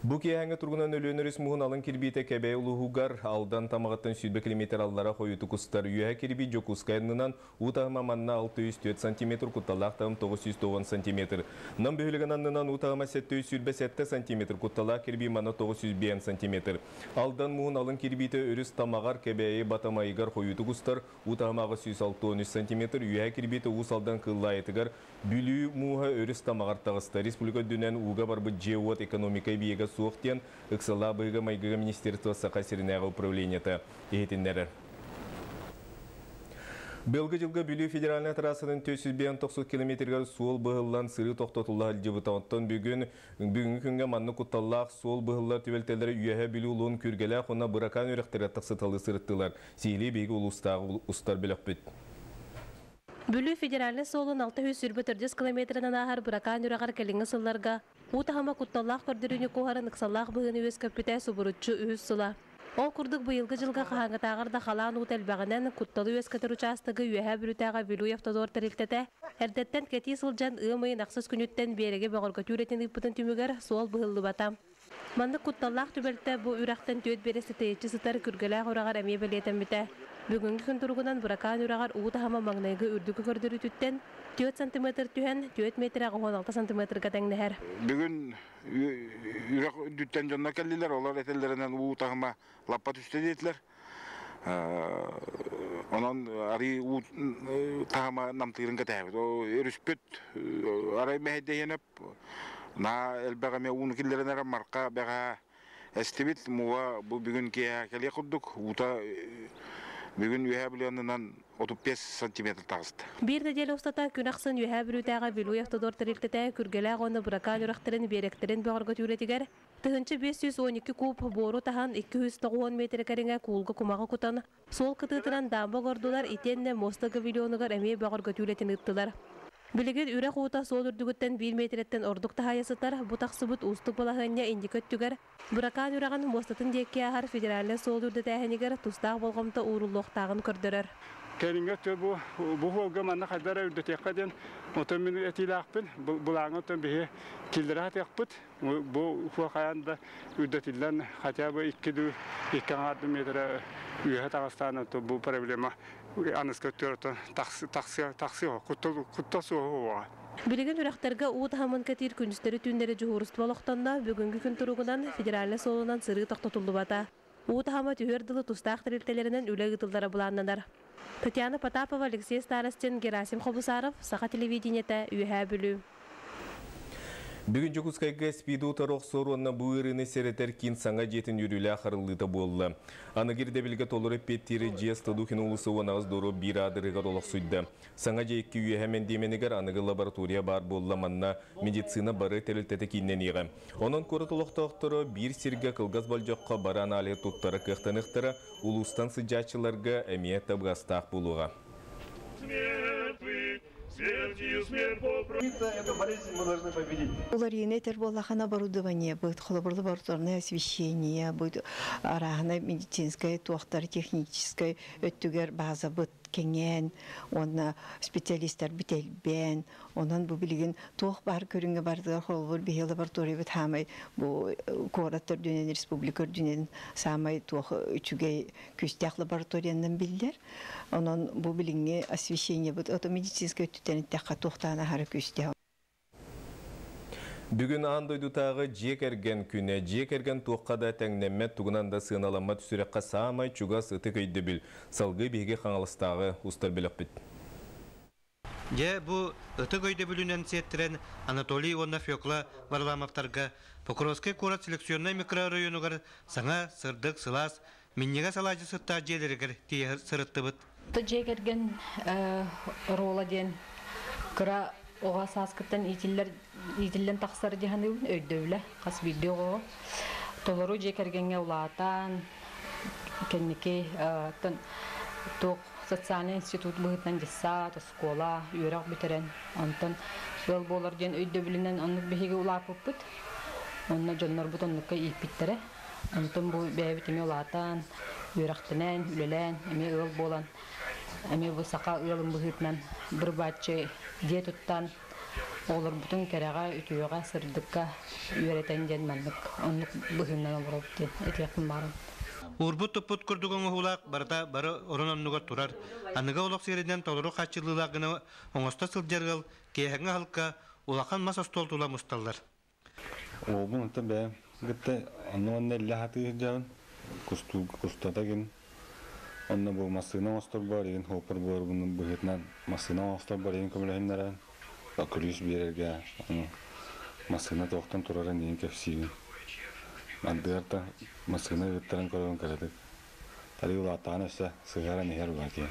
Бу киэһээҥҥи туругунан Өлүөн өрүс муһун алын кирбиитэ Кэбээйи улууһугар Алдан Тамаҕыттан 20 километр аллара хойутук устар. Үөһэ кирбии Дьокуускай аннынан уу таһыма манна 604 сантиметр, кутталлаах таһым 990 сантиметр. Нам бөһүөлэгин аннынан уу таһыма 727 сантиметр, кутталлаах кирбии манна 905 сантиметр. Алдан муһун алын кирбиитэ өрүс Тамаҕар, Кэбээйи Батамайыгар хойутук устар, уу таһыма 863 сантиметр, үөһэ кирбиитэ Уус Алдан Кыыллаайытыгар Бүлүү мууһа өрүс тамаҕар таҕыста. Республика үрдүнэн ууга барбыт дьиэ-уот экономика эбийиэгэ суох диэн ыксаллаах быһыыга-майгыга министерство Саха сиринээҕи управлениета иһитиннэрэр. Быйылгы дьылга Бүлүү федеральнай трассатын 459 километрыгар суол быһыллан сырыы тохтотулла сылдьыбыта. Оттон бүгүн бүгүҥҥү күҥҥэ маннык кутталлаах суол быһыллар түбэлтэлэрэ Үөһээ Бүлүү улууһун Күргэлээх уонна Быракаан үрэхтэрэ тахсыталыы сырыттылар. Сиһилии биһиги улуустааҕы устар бөлөхпүт. Бүлүү федеральнай суолун 624 километрынан ааһар Быракаан үрэҕэр кэлиҥҥи сылларга уу таһыма кутталлаах көрдөрүүнү куоһаран ыксаллаах быһыыны үөскэппитэ субуруччу үһүс сыла. Ол курдук быйылгы дьылга хаһааҥҥытааҕар да халаан уута элбэҕинэн, кутталы үөскэтэр учаастагы Үөһээ Бүлүүтээҕи Вилюй автодор тэрилтэтэ эрдэттэн кэтии сылдьан ыам ыйын ахсыс күнүттэн биэрэги бөҕөргөтүү үлэтин ыыппытын түмүгэр суол быһыллыбата. Маннык кутталлаах түбэлтэ бу үрэхтэн түөрт биэрэстэ тэйиччи сытар Күргэлээх үрэҕэр эмиэ бэлиэтэммитэ. Бүгүҥҥү күн туругунан Быракаан үрэҕэр уу таһыма маҥнайгы үрдүкү көрдөрүүтүттэн 4 сантиметр түһэн, 4 миэтэрэ 16 сантиметрга тэҥнэһэр. Бүгүн үрэх үрдүттэн дьоннор кэллилэр, олор этэллэринэн уу таһыма лаппа түстэ диэтилэр. Онон арыы уу таһыма намтыырын кэтэһэбит. Өрүспүт арай мэһэйдэһиэн Наһаа элбэх эмиэ ууну киллэрэн эрэ марха бэҕэһээ эстибит муга бу бүгүн киэһэ кэлиэх курдук уута бүгүн Үөһээ Бүлүү аннынан 35 сантиметр таҕыста. Биир нэдиэлэ устата күн ахсын Үөһээ Бүлүүтээҕи Вилюй автодор тэрилтэтэ Күргэлээх уонна Быракаан үрэхтэрин биэрэктэрин бөҕөргөтүүлэтигэр 1512 куб буору таһан 290 миэтэрэ кэриҥэ куулга кумаҕы кутан суол кытыытынан даамба оҥордулар итиэннэ муоста гавильонугар эмиэ бөҕөргөтүүлэтин ыыттылар. Билигин үрэх уута суол үрдүгүттэн биир миэтэрэттэн ордук таһайа сытар, бу тахсыбыт уустук балаһыанньа инники өттүгэр Быракаан үрэҕин муостатын диэки ааһар федеральнай суол үрдэтээһинигэр тустаах болҕомто ууруллуохтааҕын көрдөрөр. Кэлиҥҥи өттүгэр бу бу суолга манна хайдах эрэ үрдэтиэххэ диэн отон мин этиилээхпин. Былааҥҥа оттон биһи киллэрэ сатыахпыт. Бу суол хайаан да үрдэтиллэн хотя бы икки дуу, икки аҥаар дуу миэтэрэ үөһэ таҕыстаан бу проблема аныска өттүгэр тахсыа тахсыа куттал суоһу Билигин үрэхтэргэ уу таһымын кэтиир күнүстэри-түүннэри дьуһуурустуба олохтонно, бүгүҥҥү күн туругунан федеральнай суолунан сырыы тохтотуллубата. Уу таһыма түһүөр дылы тустаах тэрилтэлэринэн үлэ ыытыллара былааннанар. Татьяна Потапова, Алексей Старостин, Герасим Хобусаров, Саха телевидениетэ, Үөһээ Бүлүү. Бүгүн Дьокуускайга СПИД утары охсор уонна бу ыарыыны сэрэтэр киин саҥа дьиэтин үөрүүлээх арыллыыта буолла. Аныгы ирдэбилгэ толору эппиэттиир дьиэ Стадухин уулусса 18 доруоп биир аадырыгар олохсуйда. Саҥа дьиэ икки үөһэ мэндиэмэнигэр аныгы лаборатория баар буолла манна медицина бары тэрилтэтэ кииннэниэҕэ. Онон куорат олохтоохторо биир сиргэ кылгас болдьоххо бары аналиһы туттара кыахтаныахтара, улуустан сылдьааччыларга эмиэ табыгастаах буолуоҕа. Уларыйыны этэр буоллахына оборудование быт, холобур лабораторное освещение быт, арааһынай медицинскэй туохтар техническэй өттүгэр база быт кэҥээн уонна специалистарбыт элбээн, онон бу билигин туох баар көрүҥҥэ барытыгар холобур биһи лабораториябыт хаамай бу куорат төрдүнэн республика үрдүнэн саамай туох үчүгэй күүстээх лабораториянан биллэр. Онон бу билиҥҥи освещениебыт ото медицинскэй өттүттэн эттэххэ туохтаан аһара күүстээх. Бүгүн аан дойдутааҕы дьиэ кэргэн күнэ. Дьиэ кэргэн туохха да тэҥнэммэт, тугунан да сыаналаммат сүрэххэ саамай чугас ытык өйдөбүл. Салгыы биһиги Хаҥаластааҕы устар бөлөхпүт. Дьэ, бу ытык өйдөбүлүнэн сиэттэрэн Анатолий уонна Фекла Варламовтарга Покровскай куорат селекционнай микрооройуонугар саҥа, сырдык, сылаас, минньигэс алаадьы сыттаах дьиэлэригэр тиийэ сырыттыбыт. Дьиэ кэргэн оруола диэн кыра оҕо сааскыттан иитиллэр иитиллэн тахсар дии саныыбын өйдөбүлэ хас биирдии оҕоҕо толору дьиэ кэргэҥҥэ улаатан кэнники туох социальный институт быһыытынан дьыссаат оскуола үөрэх бүтэрэн онтон ыал буолар диэн өйдөбүлүнэн оннук биһиги улааппыппыт онно дьоннорбут оннукка ииппиттэрэ Онтон бу бэйэбит эмиэ улаатан, үөрэхтэнэн, үлэлээн, эмиэ ыал буолан, эмиэ бу саха ыалын быһыытынан бырбааччы дьиэ туттан, Оҕолорбутун кэрэҕэ, үтүөҕэ, сырдыкка үөрэтэн диэн маннык оннук быһыынан олоробут диэн этиэхпин баҕарабын. Уурбут-туппут курдук оҥоһуулаах барыта бары орун оннугар турар, аныгы олох сиэринэн толору хааччыллыылаах гына оҥосто сылдьар ыал киэһэҥҥи аһылыкка улахан мас остуол тула мусталлар. Уолбун оттон бэйэм кытта онно уонна иллэ сатыы сылдьабын. Кустуу кустата гин. Онно бу массыына оҥосторбор игин хуоппар буоларбын быһыытынан массыына оҥосторбор игин көмөлөһүннэрэн күлүүс биэрэргэ ону массыына туохтан турарын игин кэпсиибин. Ардыгар да массыына ыыттаран көрөбүн кыратык. Тарыы улааттаҕына өссө сыһыаран иһэр улаатыа.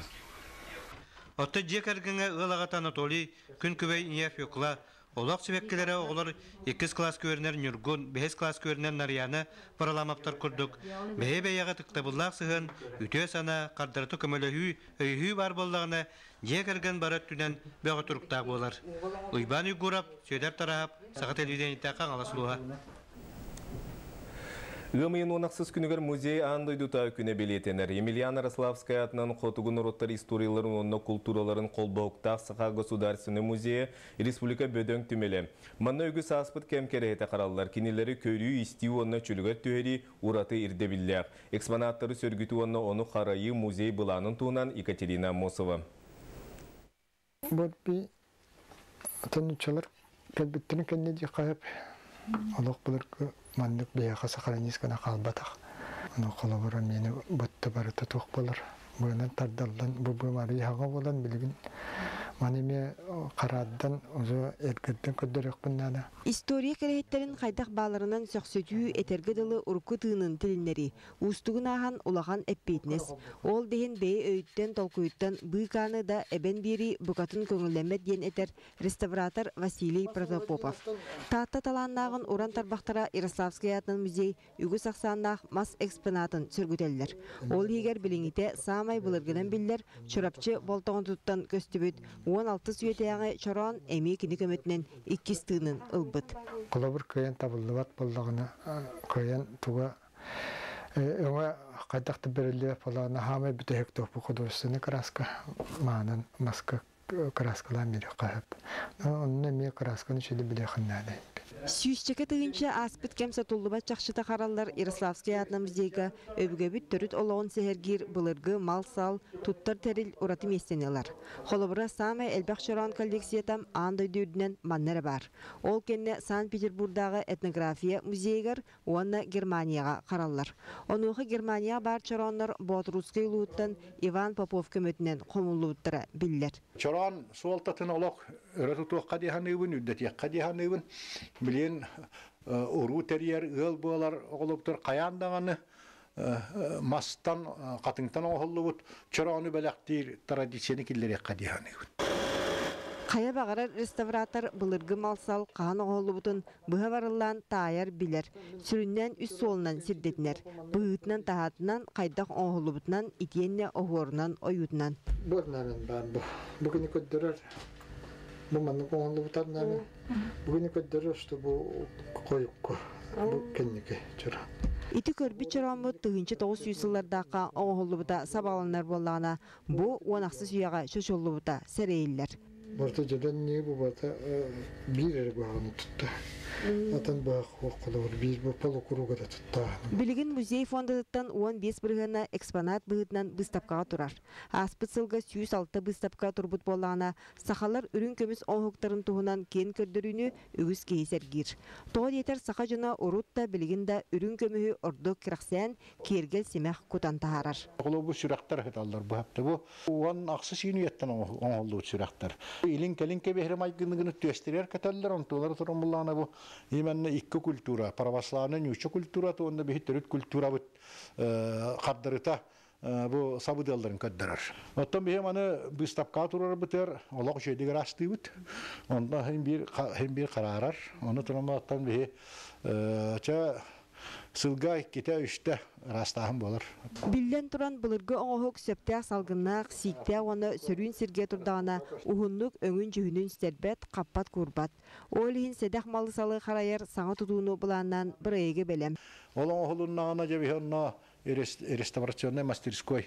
Оттон дьиэ кэргэҥҥэ ыал аҕата Анатолий күн күбэй ийэ Фекла Олох сибэккилэрэ оҕолор иккис кылааска үөрэнэр Ньургун, бэһис кылааска үөрэнэр Нарыйаана Параламовтар курдук бэйэ-бэйэҕэ ытыктабыллаах сыһыан, үтүө санаа, хардарыта көмөлөһүү, өйөһүү баар буоллаҕына, дьиэ кэргэн бары өттүнэн бөҕө туруктаах буолар. Уйбаан Уйгуров, Сүөдэр Тараһап, Саха телевидениетэ Хаҥалас улууһа. Ыам ыйын 16 күнүгэр музей аан дойдутааҕы күнэ бэлиэтэнэр. Емельян Ярославскай аатынан хотугу норуоттар историяларын уонна култуураларын холбоһуктаах Саха государственнай музейа республика бөдөҥ түмэлэ. Манна үгүс ааспыт кэм кэрэһитэ хараллар. Кинилэри көрүү-истии уонна чөлүгэр түһэрии ураты ирдэбиллээх. Экспонаттары сөргүтүү уонна ону харайыы музей былаанын туһунан Екатерина Аммосова. Бу би тонуччалар кэлбиттэрин кэннэ диэххэ сөп. Олох былыргы маннык биһиэхэ сохранись гына хаалбатах. Ону холобура миэнэ бытта барыта туох буолар. Быанан тардаллан бу быамары хаҥа буолан билигин маны эмиэ харааддан уже эргэрдэн көрдөрүөхпүн наада. История кэрэһиттэрин хайдах бааларынан сөхсүтүү, этэргэ дылы урукку тыынын тилиннэрии, уустугун ааһан улахан эппиэтинэс. Ол да иһин бэйэ өйүттэн, толкуйуттан быыкааны да эбэн биэрии букатын көҥүллэммэт диэн этэр реставратор Василий Протопопов. Таатта талааннааҕын уран тарбахтара Ярославскай аатынан музей үгүс ахсааннаах мас экспонатын сөргүтэллэр. Ол иһигэр билиҥҥитэ саамай былыргынан биллэр Чурапчы Болтоҕотуттан көстүбүт 16 үйэтээҕи чороон эмиэ кини көмөтүнэн иккис тыынын ылбыт. Холобур кыайан табыллыбат буоллаҕына, кыайан туга өҥө хайдах да бэриллибэт буоллаҕына, хаамай бүтэһик туох бу художественный краска маанан маска кырааскалаан биэриэххэ сөп. Онно эмиэ кыраасканы үчүгэй билиэххин наада. Сүүсчэкэ тыһыынча ааспыт кэм сотуллубат чахчыта хараллар Ярославскай аатынан музейга өбүгэбит төрүт олоҕун сэһэргиир былыргы мал-сал, туттар тэрил ураты миэстэни ылар. Холобура, саамай элбэх чороон коллекцията аан дойду үрдүнэн манна эрэ баар. Ол кэннэ Санкт-Петербурдааҕы этнография музейыгар уонна Германияҕа хараллар. Онуоха Германияҕа баар чорооннор Боотурусскай улууһуттан Иван Попов көмөтүнэн хомуллубуттара биллэр. Чороон суолтатын олох өрө тутуохха дии саныыбын, үрдэтиэххэ дии саныыбын. Билигин уруу тэрийэр ыал буолар оҕолоругар хайаан даҕаны мастан, хатыҥтан оҥоһуллубут чороону бэлэхтиир традицияны киллэриэххэ дии саныыбын. Хайа баҕарар реставратор былыргы мал-сал хаһан оҥоһуллубутун быһа барыллаан таайар билэр. Сүрүннээн үс суолунан сирдэтинэр. Быһыытынан-таһаатынан, хайдах оҥоһуллубутунан, итиэннэ оһуорунан, ойуутунан. Бу орнамент баар бу. Бу күнү көрдөрөр. Бу маннык оҥоһуллубут орнамент. Бу күнү көрдөрөр, что бу хойукку, бу кэнники чороон. Ити көрбүт чорооммут 1900 сыллардаахха оҥоһуллубута сабаҕаланар буоллаҕына, бу уон ахсыс үйэҕэ чочуллубута сэрэйиллэр. Барыта дьэдэннии бу барыта биир эрэ быһаҕаны тутта. Атын быһах холобур биир бу полукруга да туттааһын. Билигин музей фондатыттан 15 бырыһыана экспонат быһыытынан быыстапкаҕа турар. Ааспыт сылга 106 быыстапка турбут буоллаҕына, сахалар үрүҥ көмүс оҥоһуктарын туһунан киэн көрдөрүүнү үгүс киһи сэргиир. Тоҕо диэтэр саха дьоно урут да, билигин да үрүҥ көмүһү ордук кэрэхсээн, киэргэл-симэх кутан таһаарар. Холобур сүрэхтэр ыһыталлар быһапты бу уон ахсыс үйэттэн оҥоһуллубут сүрэхтэр. Илин-кэлин кэбиһэри майгыныгыны түөстэригэр кэтэллэр, онтулары туран буллаҕына бу именно икки культура, православная ньууча культурата уонна биһи төрүт культурабыт хардарыта бу сабыдыалларын көрдөрөр. Оттон биһи маны быыстапкаҕа турарбытыгар олох үчүгэйдик ыраастыыбыт. Онно хин биир хин биир хараарар. Ону туран оттон биһи чэ сылга иккитэ-үстэ ыраастааһын буолар. Биллэн туран, былыргы оҥоһук сөптөөх салгыннаах, сииктээх уонна сөрүүн сиргэ турдаҕына уһуннук өҥүн-дьүһүнүн сүтэрбэт, хаппат-куурбат. Ол иһин сэдэх малы-салы харайар саҥа тутууну былааннаан бырайыагы бэлэм. Ол оҥоһулуннаҕына дьэ биһи онно реставрационнай мастерской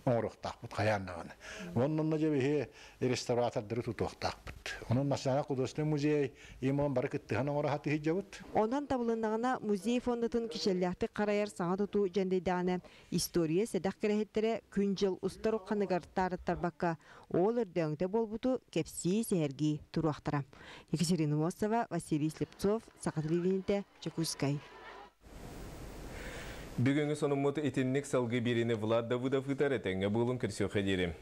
Оҥоруохтаахпыт хайаан даҕаны. Оннонно дьэ биһи реставратордары тутуохтаахпыт. Онон Национальный художественный музей имон бары кыттыһан оҥоро сатыһыдьабыт. Онон табылыннаҕына музей фондатын кичэллээхтик харайар саҥа тутуу дьэндэйдэҕинэ история сэдэх кэрэһиттэрэ күн-дьыл устар ухханыгар таарыттарбакка ол өрдөөҥүтэ буолбуту кэпсии сэһэргии туруохтара. Екатерина Мосова, Василий Слепцов, Саха телевидениетэ, Дьокуускай. Бүгүҥҥү сонуммут итинник. Салгыы биэриини Влад Давыдов ыытар. Этэҥҥэ буолуҥ, көрсүөххэ диэри.